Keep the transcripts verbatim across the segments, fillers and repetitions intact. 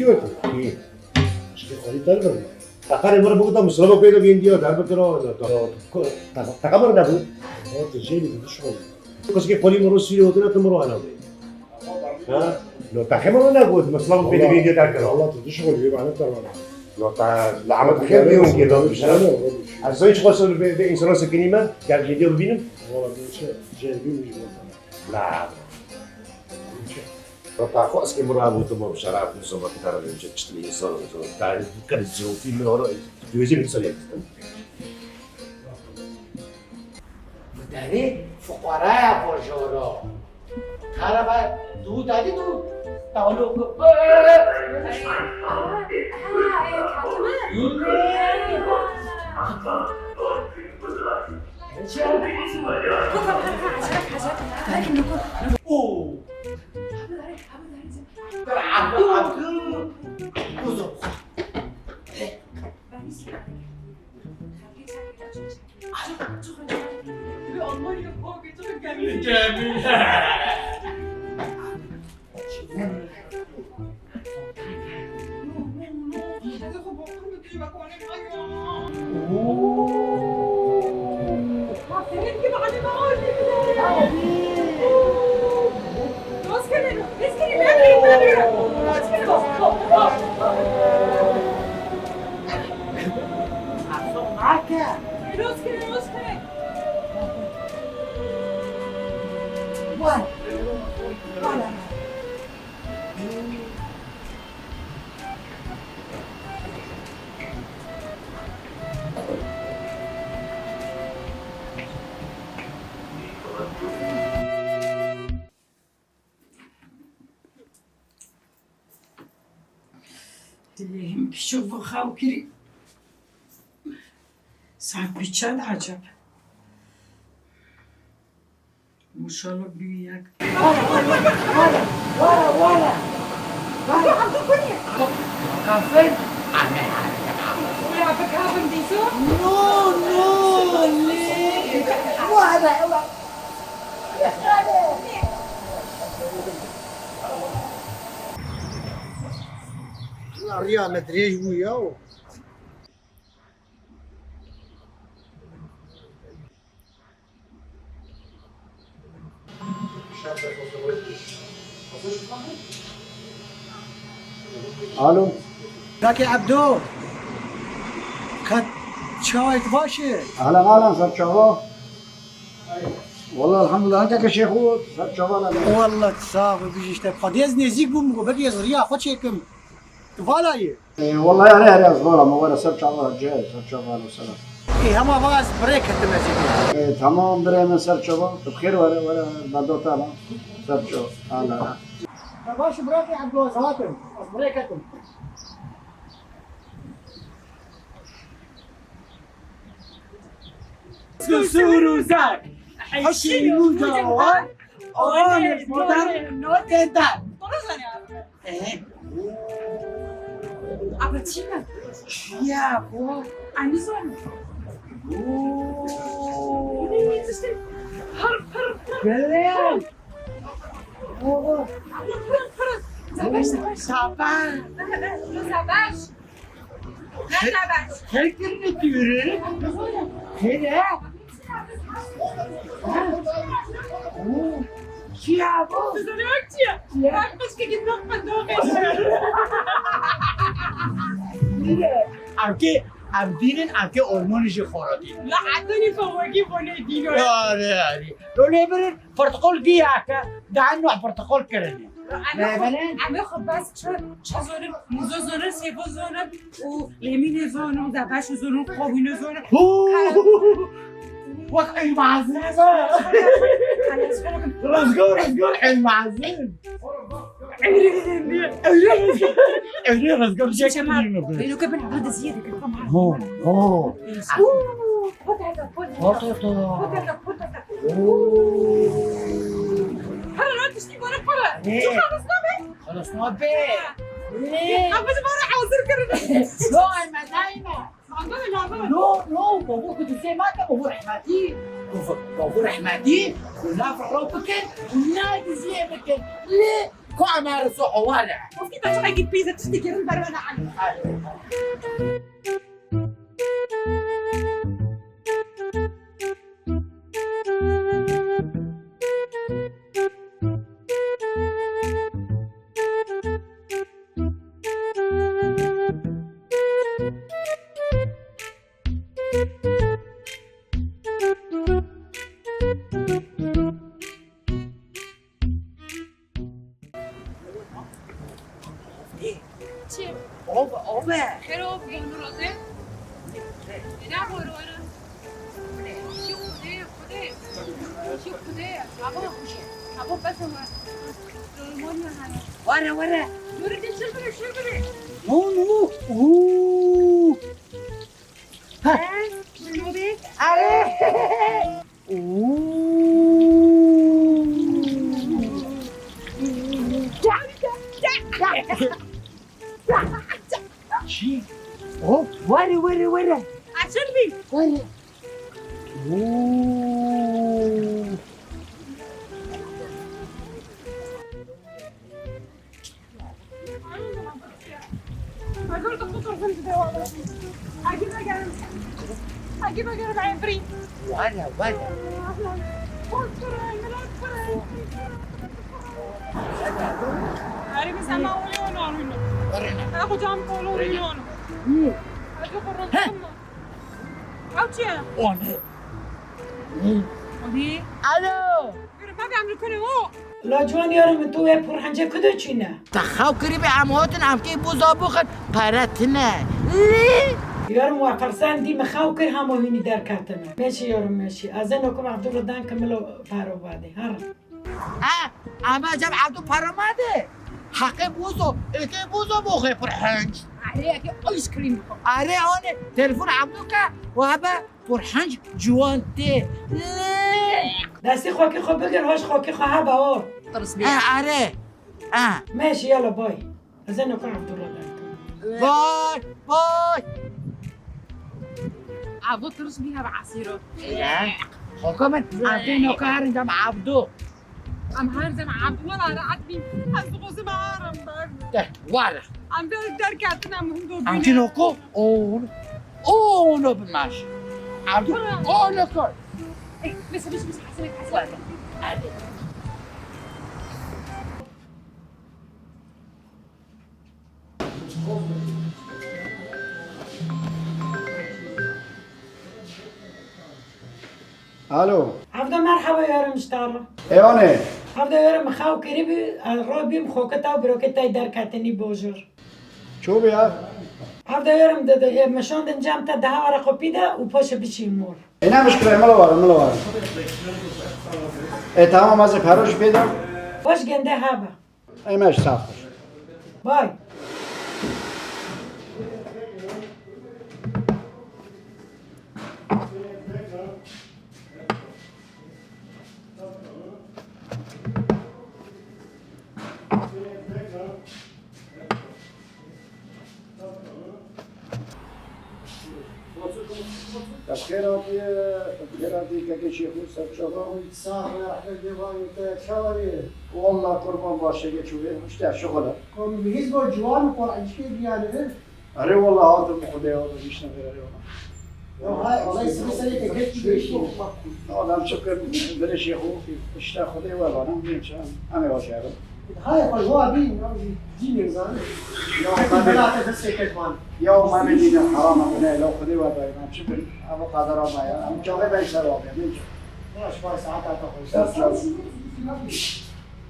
Yok. İyi. Başka konu tanımıyorum. Takarê min re bigota misilama pê de vêndiya derbikira. Teqe min re nebû. Aa, tu jêrî dişuxulî. Qizkê polî min re sûrê hotine tu min re anavê. Ha? No, teqe min re nebû, misilama pê de vêndiya derkira. Allah tu dişuxulî, bê mane terwana. No, ta li Amed xêr bê hûn kê da bişe. Ez zayî çiqas vê, vê însana sekinî me, gel vêndiya bibînim. Valla ben şey, jêrî bî min ji bo. Na. Rota xwe ez kê min rabû tu bo şerab û soba kitara çi çi insan insan. Tarî kar zofî min ora gözü bir soruya kızdım. Bu deri fukaraya koşoro. Karaba du dadi du. Tavlu. Oo. Dilê him kişo bo xew kirî. Saet bî çend eceb? Maşallah bî yek. Wala, wala, wala, wala. Wala. Kafir. Ame, ame. Wala, bikavim dîso? No, no, ne. Wala, wala. Riya me dirêj bû ya. Alo. Kakê Ebdo. Ka çawek baş e? Ehlen, ehlen, ser çava. Wallah, elhamdulillah, heke ke şêxo, ser çava la. Wallah, sax û bijî işte. Xwedê ez nêzîk bûm, got, belkî ez riya xwe çêkim. Tu vala yê? Ê, wellahî here here ez vala me, were ser çava, cihê ser çava, alo selam. Ê, hema va ez birê ketim ez ê. Ê, tamam birê min ser çava, tu bi xêr were, were, berdota lan, ser çava, ala. Ya baş e, birê Ebdo, ez hatim, ez birê ketim. Susur uzak, heşî û dawar, oranê modern tê dar. Eh. Ama çi ne? Çiya bu? Aynı zor mu? Oo. Pır, pır, pır. Böyle. Oo. Pır, pır. Zabaş, zabaş. Zabaş. Zabaş. Her, her gün mü diyorum? Hele. Çiya bu? Çiya. Bak, başka gün yok mu? Doğru. Nîne? Evkê, ev dînin, evkê ormonê jî xora dîn. La etini xo wekî xo ne dîno. Yarê, yarê. Lo lê birin, protokol giyake, daha nuh protokol kirinê. Em ê xwe, em ê xwe bes çi, çi zonin, muzo zonin, sêvo zonin û lêmînê zonin, zebeşê zonin, qawînê zonin. Hû! Wek eymazin. Rizgar, rizgar, eymazin. Evrê rizgar. Evrê rizgar. Çek. Bêloke bin, hadi ziyê dikin. Ho, ho. Hû! Potata, potata. Potata. Potata, potata. Oo. Para lan, tiştî bana para. Ne? Çok halas nabe. Halas nabe. Ne? Kapıcı bana hazır kırın. Yo, ayma, ayma. Anladın mı? No, no, bavur ku dizê ma te, bavur rehmetî. Bavur, bavur rehmetî. Laf ro bikin, ne diziyê bikin. Ne? Ku emare so hawar e. Wekî te çayekî pîze tiştî kirin berwene Elî. Çi? Ov, ov e. Xêr ov, bonur ode. Ena bor ora. Şu kude, kude. Şu kude. Abo, abo bes ama. Normal mi hani? Were, were. Dur, geçir bile, şur bile. No, no. Uuu. Ha. He? Bunu bir. Are. Uuu. Çi? Oh, were, were, were. Açıl bir. Were. Uuu. Were, were. Were ne? Ew çi ye? One. Alo. La ciwan, yarın min tu wê pûrhence ku de çûne? Te xew kirî be em hatin, em kê boza bixin, pere tine. Lê? Yarın we fersen dî min xew kir, hema hûnî derketine. Meşî yarın meşî. Ez ê nokim Abdû ridan kim milo paro badê. Herin. Ha, ama cem Abdû paro made. Heqê bozo, êkê bozo boxê pûrhenc. Are, eke ice cream. Are, anê, telefon Abdû ke, we be. Pûrhenc ciwan tê. Destê xakê xwe bigir, hoş xakê xwe hebe o. Tirs bî. E, are. E. Meşî yala bay. Ez ê noka Abdullah derdim. Bay, bay. Abdû tirs bî hebe esîro. E. Xaka min, Abdû noka herin dem Abdû. Em her zem Abdullah rahat bî. Ez dixwazim aram ber. De, wara. Em der derketin em hûn do. Em kî noko, oğul. Oğlu bilmez. Abdû, oğlu koy. Eh, mesela biz, biz Hasan, Hasan. Hadi. Alo. Hevda merheba yarim ji te re. Ê anê. Hevda yarim min xew kirî bî, ez rabîm xokê te û birokê te derketinî bojor. Ço bî ya? Hevda yarim de, de, e, meşandin cem te daha ara kopî de û paşê biçî mor. Ê ne mişkile, mila warim, mila warim. Ê tamam, ez ê pero jî pê de. Baş gende hebe. Ê me ji saf xweş. Bay. Ya xêr hatiye, xêr hatiye kekê Şêxo, ser çava. Sax be, rehmet dê vayê te, çawa ye? Wallah qurban baş e, geç û vê, işte şixul e. Kom bihîz bo ciwan û Qur'ancikê biyane. Erê wallah hatim Xwedê ya, bihiştin vê erê wallah. Ya hay, wallah, sibê serê te geç û vê. Adam çıkın, bire Şêxo, işte Xwedê we bana, ne için, em ê baş e. Hay, xwe wa bîn, ya, cî nêzanî. Ya, Hekî ben bela te destê kek man. Ya, me ne dîne, haram e, ne, la Xwedê we dayê, em çi bin, ev qadera me ya, em çaxê ben ser wa bê, ne çi. Baş, baş, saet ata xwe. Ser çav.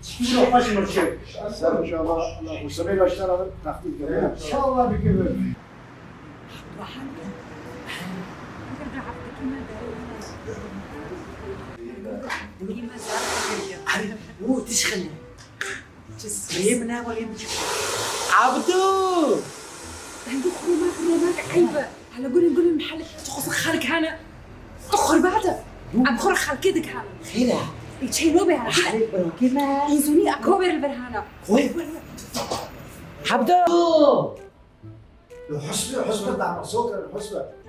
Çiwro xweş mirçe. Ser inşallah, Allah, bu sebeyle işte, Allah, takdir eder. İnşallah bir gün. Erê, û tişxine. Rê min e, rê min. Abdû! Dengê xurmak, xurmak, eyb e. Hele gulên, gulên, hele tu xwe xelk hene. Tu xurbat e. Em xwe xelkê dikene. Xêr e. Ê çey lo be hele. Hele birokê me. Însanî a ko ber li vir hene. Koy. Abdû! Husbe, husbe, dama soker, husbe.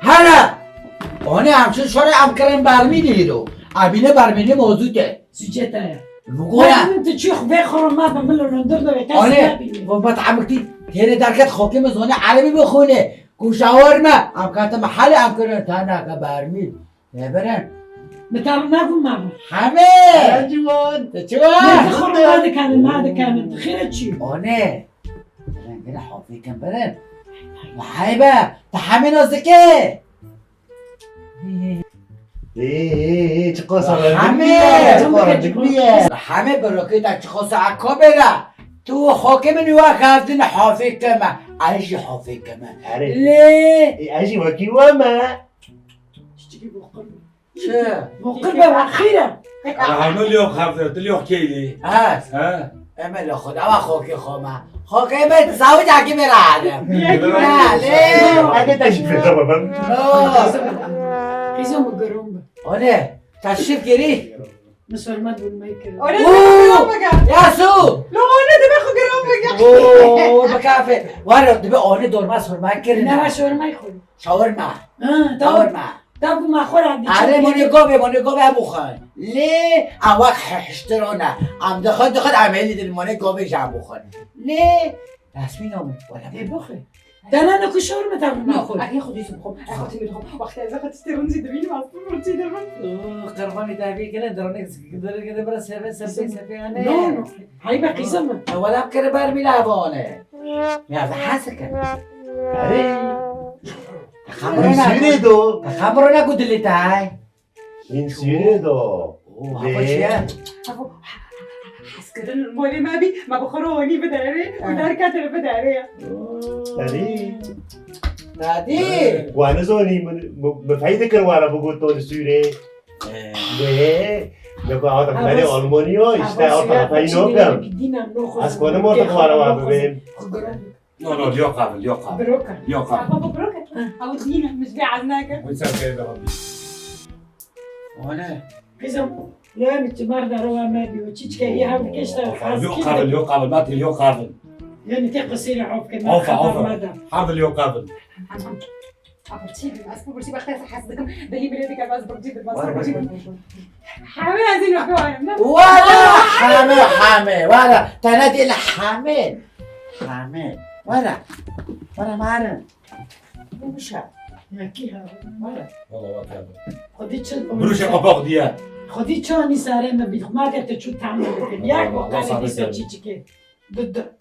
Hele! Anê em çi şorê em kirin bermîlî hîro. Em bîne bermîlî mozût e. Suçê te ye. Vugora. Min tu çi xwe xorma be min lo ndir de kes Anê, ne bilî. Vo bat amikti têrê derket xokê min zonê erebî bixwîne. Ku şawar me, em kate mehele em kirin tane ke bermîl. Ne beren? Min te nabû me. Hemê! Ciwan. Te çi wa? Ne xorma dikene, ma dikene. Tu xêre çi? Anê. Beren, beren, hafê kem beren. Vay be, te hemê nazdike. Ê, ê, ê, çiqas Hemê! Çiqas Hemê birokê te çiqas a kabera. Tu xakê min wa xaftin hafê keme. Ay jî hafê keme. Erê. Lê. Ê, ay jî wekî wa me. Çi? Boqir be axîre. Hemû lîyo xaftin, tu lîyo keylî. Ha. Ha. Eme la xwe, ama xokê xwe me. Xokê me, zawi cakî me rahat e. Yekî Ha, me. lê. Ebe te jî fêr baba. Oh. Qîzo min giron be. Olê, teşrîf gerî. Min sorma dûn me kir. Olê, Oo! Giron bike. Yasu! Lo, olê, deme xwe giron bike. Oo, bikafe. Waro, dibe olê dorma sorma kirin. Ne va sorma xwe. Şawarma. Ha, tamam. Şawarma. Tabi ma xwe ra dî. Are monê govê, monê govê bixwin. Lê, a wek hiştirona. Am dixwin, dixwin, am hêlî dil monê govê jan bixwin. Lê, resmî nabin. Wala Ê bixwe. Dana ne ku şor me tabi ma xwe. Ê xwe dî bixwe. Ê xwe tî bixwe. Wextê ez xwe tiştê rincî dibînim, ez pir rincî dibim. Oo, qerbanê te vê gele, diranek zikir, diranek de bira seve, seve, seve, ane. No, no. Hay be qîza min. Wala kere ber mîla vane. Ya da hase kere. Erê. Xemrona. Sîrê do. Xemrona ku dilê te hay. Hîn sîrê do. Oo, hava çi ye? Havo, hezkirin molê me bî, me bi xwe re wanî biderê û derketê biderê. Erê. Dadî. Wane zonî min bi feyde kir wara bigot to li sûrê. Ee. Wê, ne ku awta Havo, belê Almanya, işte havo awta suya feyno kaçî kim. Dîna noxo Ez konim orta wara wa bibêm. Xugurun. No, no, liyo qabil, liyo qabil. Broka. Liyo qabil. Baba broka. Ew dîn min ji vê ez nakim. Wî ser kê de rabî. Wane. Qîzim, lê min çi mar daro wa me diyo. Çiçke ya hem keşta Liyo qabil, liyo qabil, mati liyo qabil. Yani te qisîre of ke Ofa, ofa. Hadi liyo qabil. Birçî, ez birçî wextê ez hez dikim. Dehî milê dike ez birçî dikim. Hemê ez ê nexwarim, ne? Wala hemê, hemê. Wala te ne dê li hemê. Hemê. Wala. Wala marin. Bimşe. Ya kî ha? Wala. Wala wate. Xwedî çi Biruşe kapak diye. Xwedî çanî sare me bî. Xwema ke te çû tam bikin. Ya Allah, Allah kokarê sabit dîsa versin. Çiçikê. Dı, dı.